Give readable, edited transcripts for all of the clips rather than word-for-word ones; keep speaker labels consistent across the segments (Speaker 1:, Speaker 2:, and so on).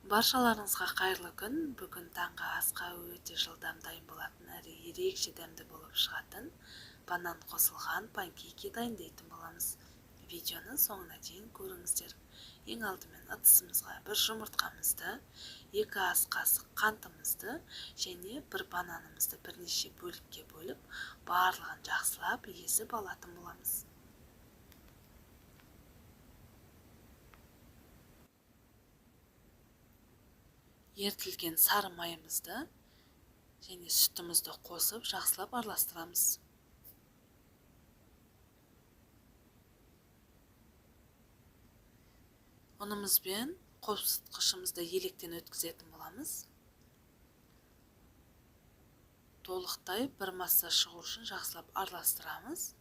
Speaker 1: Баршаларыңызға қайырлы күн. Бүгін таңғы асқа өте жылдам дайын болатын әрі ерекше дәмді болып шығатын банан қосылған панкейки дайындайтын боламыз. Видеоны соңына дейін көріңіздер. Ең алдымен ыдысымызға бір жұмыртқамызды, 2 ас қасық қантымызды және бір бананымызды бірнеше бөлікке бөліп, барлығын жақсылап езіп алатын боламыз. Ерітілген сары майымызды және сүтімізді қосып жақсылап араластырамыз. Ұнымызбен қопсытқышымызды електен өткізетін боламыз. Толықтай бір масса шығу үшін жақсылап араластырамыз.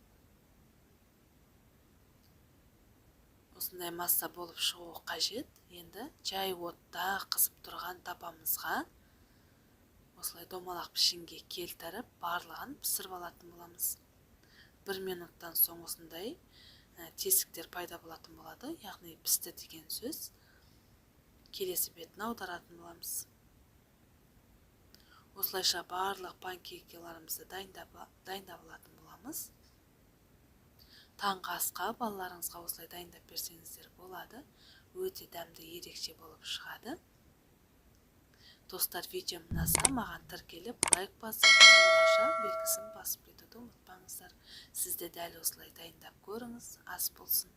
Speaker 1: Осындай масса болып шығуы қажет. Енді жай отта қызып тұрған табамызға осылай домалақ пішінге келтіріп, барлығын пісіріп алатын боламыз. 1 минуттан соң осындай тесіктер пайда болатын болады, яғни пісті деген сөз. Келесі бетін аударатын боламыз. Осылайша барлық панкейкаларымызды дайындап алатын боламыз. Таңғы асқа балаларыңызға осылай дайындап берсеңіздер болады. Өте дәмді, ерекше болып шығады. Достар, видеом ұнаса, маған тіркеліп, лайк басып, қоңырауша белгісін басып кетуді ұмытпаңыздар. Сіз де дәл осылай дайындап көріңіз. Ас болсын.